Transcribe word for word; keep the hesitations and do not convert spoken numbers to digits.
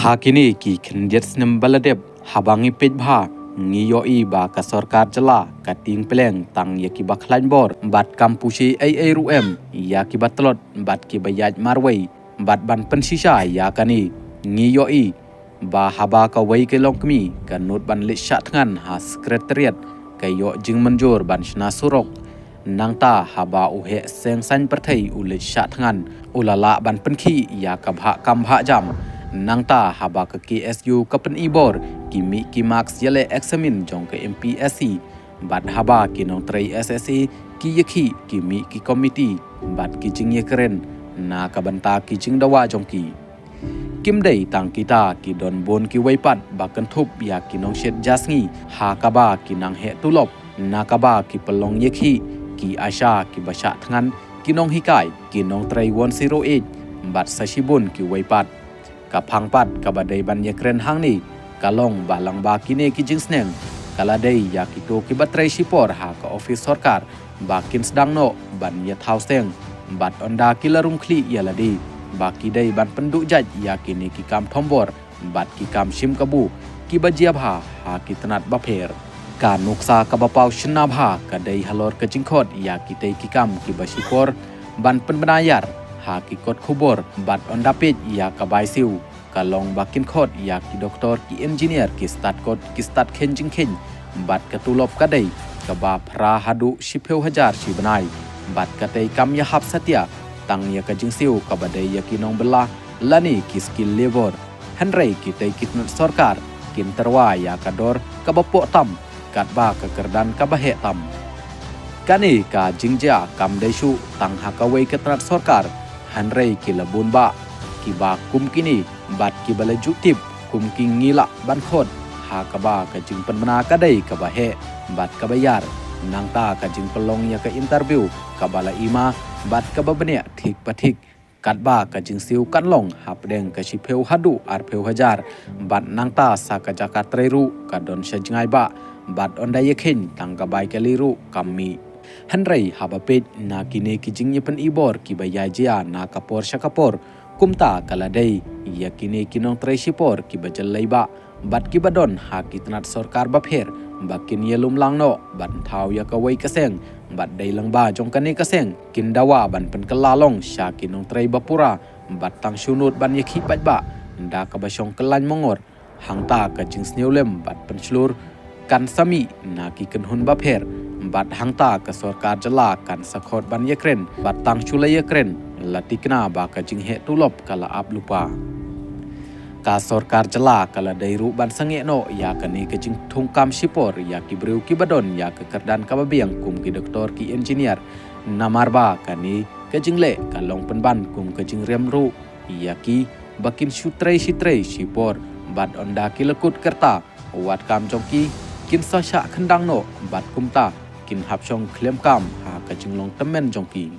Ha kine ki khyndiat snem ba la dep, haba ngi peit bha, ngi ïohi ba ka sorkar jylla ka tieng pylleng tang ïa ki ba khlaiñ bor bad kam pushi ei ei ruh em ïa ki ba tlot bad ki ba ïaid marwei. Bad ban pynshisha ïa kane, ngi ïohi ba haba kawei ka longkmie ka nud ban leit shah thngan ha Secretariat, ka ïoh jingmynjur ban shna surok. Nangta haba u heh seng saiñ pyrthei u leit shah thngan, u la lah ban pynkhih ïa ka bhah kam bhah jam. Nangta haba ka K S U ka pyni bor, ki mih ki marks ïaleh eksamin jong ka M P S C. Bad haba ki nongtrei S S A ki ïakhih, ki mih ki komiti bad ki jingïakren na ka bynta ki jingdawa jong ki. Kim dei tang kita, ki don bun kiwei pat ba kynthup ïa ki nongshit ja sngi ha kaba ki nang heh tulop, na kaba ki pynlong ïakhih, ki ASHA, ki ba shah thngan, ki nonghikai, ki nongtrei one zero eight bad sa shibun kiwei pat. Ka phang pat kaba dei ban ïakren hangne ka long ba lyngba kine ki jingsneng, ka la dei ïa kito ki ba trei shipor ha ka ophis sorkar ba kin sdang noh ban ïathaw seng bad ynda ki la rung khlieh ïa lade, ba ki dei ban pynduh jait ïa kine ki kam thombor bad ki kam shim kabu ki ba jia bha ha ki tnat bapher. Ka nuksa kaba paw shynna bha ka dei halor ka jingkhot ïa kitei ki kam ki ba shipor ban pynbna ïar ha ki kot khubor bad ynda peit ïa ka bai siew, ka long ba kin khot ïa ki doktor, ki engineer, ki stad kot, ki stad khein jingkhein, bad ka tulop ka dei kaba phra haduh shiphew hajar shi bnai. Bad katei kam ïahap satia tang ïa ka jingsiew kaba dei ïa ki nongbylla lane ki skilled labour. Hynrei kitei ki tnat sorkar kin tyrwa ïa ka dor kaba poh tam katba ka kyrdan kaba heh tam. Kane ka jingjia kam dei shuh tang ha kawei ka tnat sorkar, hynrei ki la bun bah ki ba kum kine bad ki ba la ju tip kum ki, ngi lah ban khot ha kaba ka jingpynbna ka dei kaba heh bad kaba ïar. Nangta ka jingpynlong ïa ka interview kaba la i ma bad kaba bniah thik pa thik. Katba ka jingsiew kan long hapdeng ka shiphew haduh arphew hajar, bad nangta sa ka jaka trei ruh ka don sha jngai bah, bad ynda ïa khein tang ka bai kali ruh kam mih. Hynrei haba peit na kine ki jingïapyni bor ki ba ïa jia na ka por sha ka por, kumta ka la dei ïa kine ki nongtrei shipor ki ba jyllei bah bad ki ba don ha ki tnat sorkar bapher, ba kin ïalum lang noh ban thaw ïa kawei ka seng, bad dei lyngba jong kane ka seng kin dawa ban pynkylla long sha ki nongtrei ba pura, bad tang shu nud ban ïakhih paidbah da kaba shong kyllaiñ mongor. Hangta ka jingsniew lem bad pynshlur kan sa mih na ki kynhun bapher, bad hangta ka sorkar jylla kan sa khot ban ïakren, bad tang shu la ïakren la tikna ba ka jingheh tulop ka la ap lypa. Ka sorkar jylla ka la dei ruh ban sangeh noh ïa kane ka jingthung kam shipor ïa ki briew ki ba don ïa ka kyrdan kaba biang kum ki doktor, ki engineer. Namar ba kane ka jingleh ka long pynban kum ka jingriam ruh ïa ki ba kin shu trei shi trei shipor, bad ynda ki la kut ka rta, wat kam jong ki kin sa shah khyndang noh bad kumta kin hap shong khlem kam ha ka jinglong tymmen jong ki.